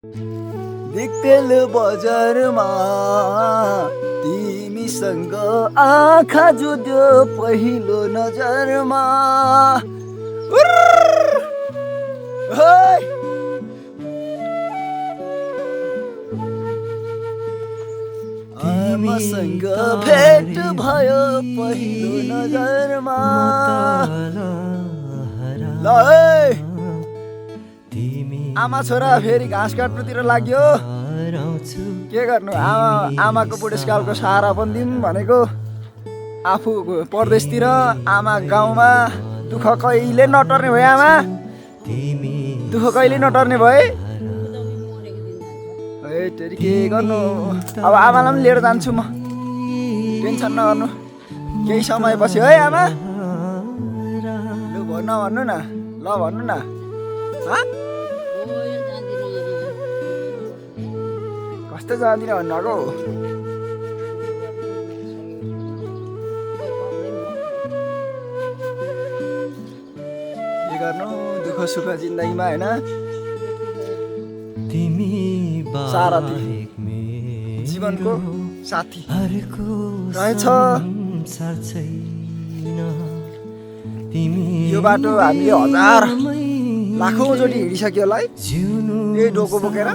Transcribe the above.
निक्तेल बजारमा तिमीसँग आँखा जुद्यो पहिलो नजरमा आमासँग भेट भयो पहिलो नजरमा ल आमा छोरा फेरि घाँस काट्नुतिर लाग्यो के गर्नु आमाको बुढेसकालको सहारा पनि दिउँ भनेको आफू परदेशतिर आमा गाउँमा दुःख कहिले नटर्ने भए आमा दुःख कहिले नटर्ने भए के गर्नु अब आमालाई पनि लिएर जान्छु म टेन्सन नगर्नु केही समयपछि है आमा लु नभन्नु न ल भन्नु न कस्तो जाँदिन भन्नु के गर्नु दुःख सुख जिन्दगीमा होइन सारथी जीवनको साथी रहेछ यो बाटो हामीले हजार लाखौँचोटि हिँडिसक्यो होला है यही डोको बोकेर